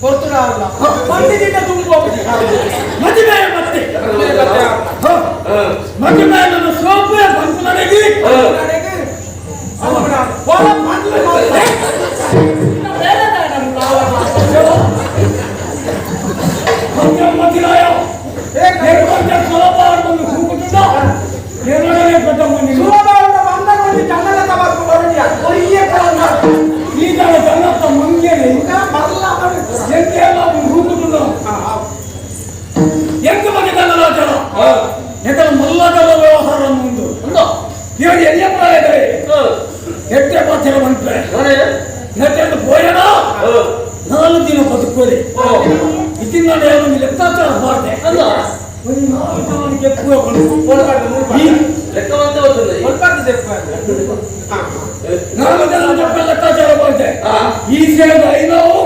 ಪೊರ್ತುಡಾವಲ್ಲ ಪಂಡಿತಿನ ತುಂಬ ಮದುವೆ ಮತ್ತೆ ಮದುವೆ ನನ್ನ ಸೋಪೆ ಬಂತು ನನಗೆ ಹೊರ ಬಂದು కొంచెం మధ్యరాయ నేను కొంచెం సులభ కూకుంటున్నా నేను పెద్దమ్మ ఈతల జన్నత్త మంగేని ఎంతేలా కూకుంటున్నావు ఎంతమంది దండలాచారం ఎక్కడ మల్లాచల వ్యవహారం ఉండు ಇವಾಗ ಎಲ್ಲಿಯಪ್ಪ ಇದೆ ಎಟ್ಟೆ ಪಾತ್ರ ಬಂದ್ರೆ ನೆಟ್ಟೆ పోయాడా 4 ದಿನ ಬದುಕೋಲಿ ಇದನ್ನ ಒಂದು ಲೆಕ್ಕಾಚಾರ ಮಾಡಿದೆ. ಒಂದು 4 ಜನಕ್ಕೆ ఎక్కువ లెక్క వస్తుంది. 4 జನ చెప్ప ಲೆಕ್ಕಾಚಾರ ಮಾಡಿದೆ. ಈ ಸೇವೆ ಐದಾವು.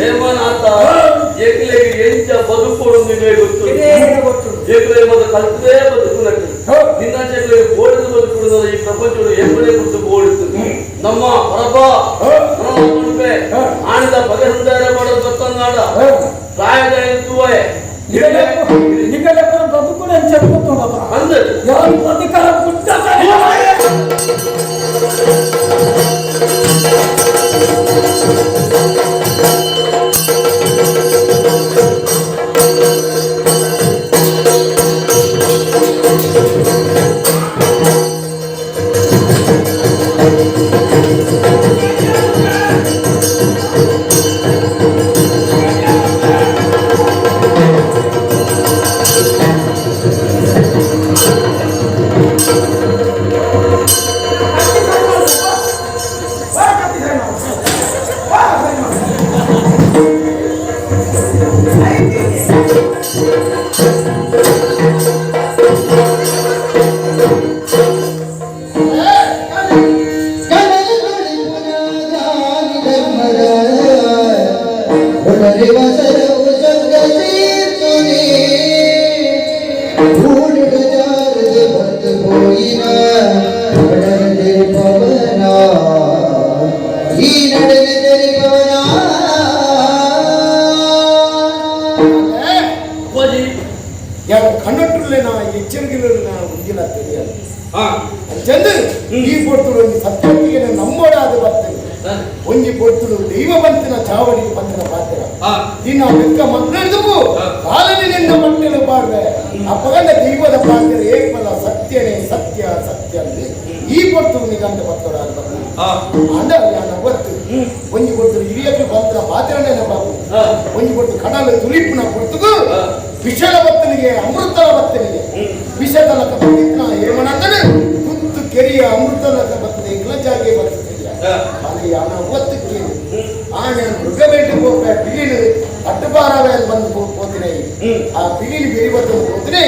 ಹೇಮನಾಥ ಏಕಲೇಗೆ ಎಂಚ ಬದುಕೋಡು ನಿಮಗೆ ಗೊತ್ತು. ಏಕಲೇ ಮೊದಲು ಕಲ್ತದೇ ಬದುಕುನಟ್ಟು ನಿನ್ನ ಚೆಕ್ಕಲೆ ಬೋಡಿದ ಬದುಕುವುದು. ಈ ಪ್ರಪಂಚವು ಏಕಲೇ ಕುರಿತು ಬೋಡಿತು ನಮ್ಮ ಹೊರಬ ಆಣಿದ ಬಗೆ ಸಂದಾರ ಮಾಡೋದು ಗೊತ್ತನ್ನಾಡ ಪ್ರಾಯದ ಎತ್ತುವೆ. ನಿಗಲೆಪ್ಪ ಬದುಕು అని చెప్పుతున్నావు. ಅಂದು ಯಾರು ಬದುಕರ ಪುಟ್ಟ ಅಪ್ಪಾಜಿ. ಕಣ್ಣಟ್ಟುಲೆ ನಾ ಎಚ್ಚರಿಕೆలు ఉందిలా తెలియాలి. ಅಂಚಂದು ಈ ಪೊರ್ತುಡು ಒಂಜಿ ಸತ್ಯೊಟ್ಟಿಗೆ ನಮ್ಮೋಡಾದ ಬರ್ತದೆ. ಒಂಜಿ ಪೊರ್ತುಡು ದೈವ ಬಂತಿನ ಚಾವಡಿಗೆ ಬಂತಿನ ಪಾತ್ರ ದಿನ ಬೆಕ್ಕ ಮಕ್ಕಳಿದ್ದವು ಕಾಲಲ್ಲಿ ನಿನ್ನ ಮಟ್ಟಲು ಪಾಡ್ವೆ. ಅಪ್ಪಗಂಡ ದೈವದ ಪಾತ್ರ ಏಕಲ್ಲ ಸತ್ಯನೇ ಸತ್ಯ ಸತ್ಯ ಅಂದು ಈ ಪೊರ್ತುಡು ನಿಗಂತ ಬರ್ತೋಡಾದ ಬರ್ತದೆ. ಅಂಡ ಯಾನ ಗೊತ್ತು ಒಂಜಿ ಪೊರ್ತುಡು ಹಿರಿಯಕ್ಕೆ ಬಂತಿನ ಪಾತ್ರನೇ ಬಾಬು. ಒಂಜಿ ಪೊರ್ತು ಕಡಲ ತುಲಿಪುನ ಪೊರ್ತುಗು ವಿಷದ ಬತ್ತನಿಗೆ ಅಮೃತದ ಬತ್ತನಿಗೆ ವಿಷದ ಲಕ ಬತ್ತಿನ ಏಮನಂದನೆ ಕುತ್ತು ಕೆರಿಯ ಅಮೃತ ಲಕ ಬರ್ತದೆ ಇಂಗ್ಲ ಜಾಗೆ ಬರ್ತದೆ. ಅದು ಯಾನ ಒತ್ತಕ್ಕೆ ಆನೆ ಮೃಗಬೇಟೆ ಹೋಗ್ಬೇ ಪಿಲಿನ ಅಟ್ಟುಪಾರವೇ ಬಂದು ಹೋಗ್ತೀನಿ. ಆ ಪಿಲಿನ ಬೆರಿ ಬರ್ತದೆ ಹೋಗ್ತೀನಿ.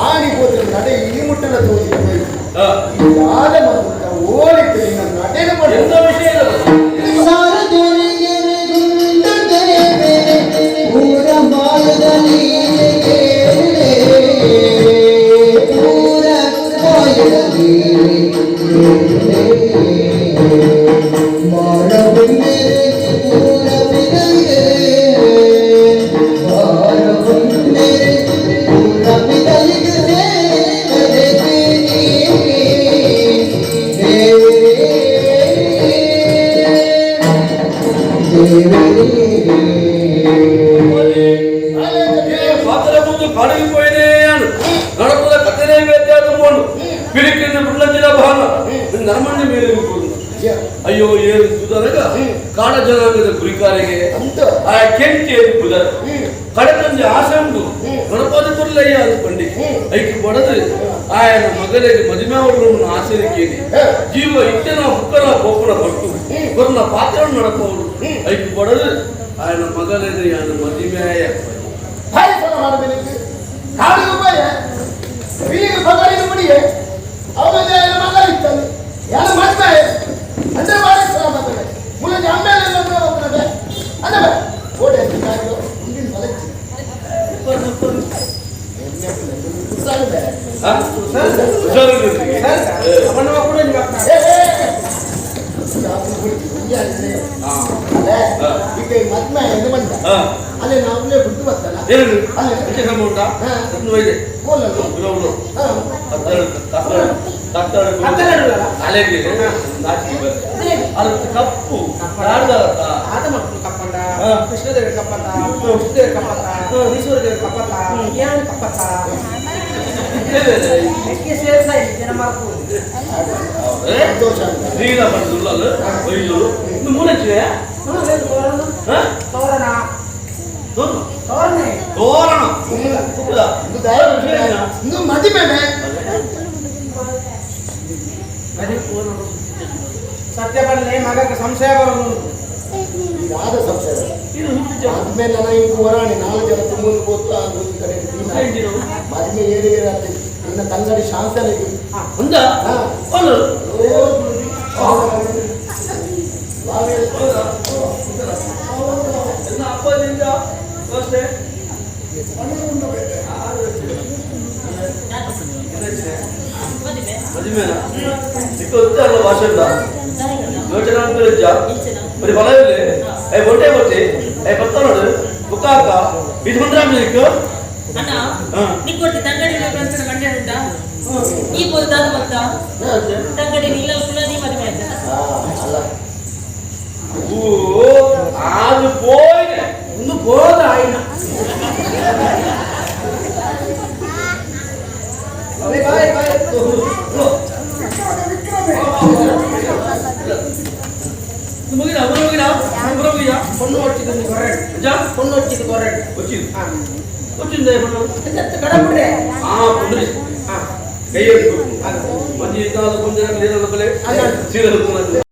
ಆನಿ ಹೋದ್ರೆ ನಡೆ ಈ ಮುಟ್ಟಲ ತೋದಿ ಈ ಯಾದ ಬಂದ ಓಡಿ ಪಿಲಿನ ನಡೆನ ಎಂತ ವಿಷಯ ಇದು? ಪಾತ್ರ ಮುಂದೆ ಕಾಡಿಗೆ పోయినే ಅನು ನಡಪದ ಕಥೆನೇ ವ್ಯತ್ಯಾಸ పోను పిలికిన బుళ్ళంజిన భాన ನರಮಣ್ಣಿ ಮೇಲೆ ಕೂರು. ಅಯ್ಯೋ ಏನು ಸುಧಾರಗ ಕಾಡ ಜನಾಂಗದ ಗುರಿಕಾರಿಗೆ ಅಂತ ಆ ಕೆಂಚಿ ಬುಧರ ಕಡತಂಜಿ ಆಸೆ ಉಂಟು ಗಣಪತಿ ಕೊರ್ಲಯ್ಯ ಅಂದ್ಕೊಂಡಿ ಐಕ್ ಬಡದು ఆయన ಮಗನಿಗೆ ಮದುವೆ ಅವರನ್ನು ಆಸೆ ಕೇಳಿ ಜೀವ ಇಟ್ಟನ ಹುಕ್ಕನ ಪೋಪನ ಪಟ್ಟು ಕೊರ್ನ ಪಾತ್ರವನ್ನು ನಡಪವರು ಐಕ್ ಬಡದು ఆయన ಮಗನಿಗೆ ಯಾನ ಮದುವೆ. ಹಾಯ್ ಸಲ ಮಾಡಬೇಕು ಕಾಡಿಗೆ ಉಪಾಯ ಪಿಲಿಗೆ ಬಗಲಿನ ಮುಡಿಯೆ ಅವನ ಮಗ ಇತ್ತಲ್ಲಿ ಯಾರು ಮದ್ವೆ ಅಂದ್ರೆ ಬಾರಿ ಸಲ ಮಾಡ್ತಾರೆ ಮುಲ್ಲಂಜಿ ಅಮ್ಮೇಲೆ ಹೋಗ್ತಾರೆ ಅಂದ್ರೆ ಓಡೆ ಕಾಯಿಲು ಮುಂದಿನ ಬಲಚ್ಚಿ ಹುಷಾರು. ಏನು ಅಲ್ಲೇ. ಅಂಚೆ ಕ್ರಮ ಉಂಟಾ? ಹಾ. ಒಂದು ವೈದ್ಯ ಓಲಲ್ಲ. ಉಲೋ. ಹಾ. ಕತ್ತಲು ಕತ್ತಲು ಕತ್ತಲು. ಕತ್ತಲು. ಕಾಲೇಜಿಗೆ ನಾಚಿಕೆ ಬರ್ತದೆ. ಅದು ಕಪ್ಪು ಕಾಡ್ದಲ್ಲ. ಆದ ಮಕ್ಕಳು ಕಪ್ಪಂಡ. ಹಾ. ಕೃಷ್ಣದೇವರು ಕಪ್ಪತ್ತ, ವಿಷ್ಣುದೇವರು ಕಪ್ಪತ್ತ, ಈಶ್ವರ ದೇವರು ಕಪ್ಪತ್ತ, ಯಾನ್ ಕಪ್ಪತ್ತ. ಎಕ್ಕೆ ಸೇರ್ಸ ಜನ ಮರಕು. ಏ? ಸಂತೋಷ ಅಂತ. ನೀಲ ಬಣ್ಣದ ಒಯ್ಯು ಇನ್ನು ಮೂಲೆಚ್ಚಿವೆ. ತೋರಣ. ತೋರಣ. ತೋರಣೆ. ತೋರಣ ಕುಕ್ಕುದ. ಇದು ದಯ ಇದು ಮದಿಮೆನೆ. ಸತ್ಯ ಬರಲಿ ಮಗಕ್ಕೆ ಸಂಶಯ ಬರೋದು. ಇದಾದ ಸಂಶಯ. ಇದು ಹುಟ್ಟಿದ ಮದ್ಮೆ ನನ್ನ ಇಂಕು ಹೊರಾಣಿ ನಾಲ್ಕು ಜನ ತುಂಬೊಂದು ಗೊತ್ತು ಒಂದು ಕಡೆ ಎಂಜಿನು. ಮದ್ಮೆ ಏರಿ ಏರಿ ನಿನ್ನ ತಂಗಡಿ ಶಾಸನಿಗೆ. ಒಂದ ಹಾ. ಒಂದು. ಎನ್ನ ಅಪ್ಪದಿಂದ ದೋಸೆ. ಮದುವೆನಾ? ಇಕ್ಕ ಅಲ್ಲ ಭಾಷೆ ಯೋಚನೆ ಅಂತ ಬರೀ ಬಲ ಇಲ್ಲಿ I ಬೊಟ್ಟೆ ಬೊಟ್ಟೆ I ಬತ್ತನೋಡು ಬುಕ್ಕಾಕ ಇದು ಬಂದ್ರೆ ಇಕ್ಕ. ಅಣ್ಣ. ಹಾ. ನಿಕ್ಕೊಡ್ತಿ ತಂಗಡಿ ಪ್ರಶ್ನೆ ಮಂಡ್ಯ ಉಂಟಾ ಈ ಪೊದ್ದಾದ ಮತ್ತ ತಂಗಡಿ ನಿಲ್ಲ ಕುಲದಿ ಮದುವೆ ಆಯ್ತಾ? ಅಲ್ಲ. ಓ ಅದು ಪೋಯ್ನೆ. ಒಂದು ಬೋಧ ಆಯ್ನ. Boy boy. ಮುಗಿದ ಮುಗಿದ ಮುಗಿದ. பொண்ணு வச்சுது கொரடு. ನಿಜ? பொண்ணு வச்சுது கொரடு. వచ్చింది వచ్చింది ఇప్పుడు. கடப்புறே. ఆ పొండ్రి కై మంచి కొంచెం నీళ్ళు చీరలు.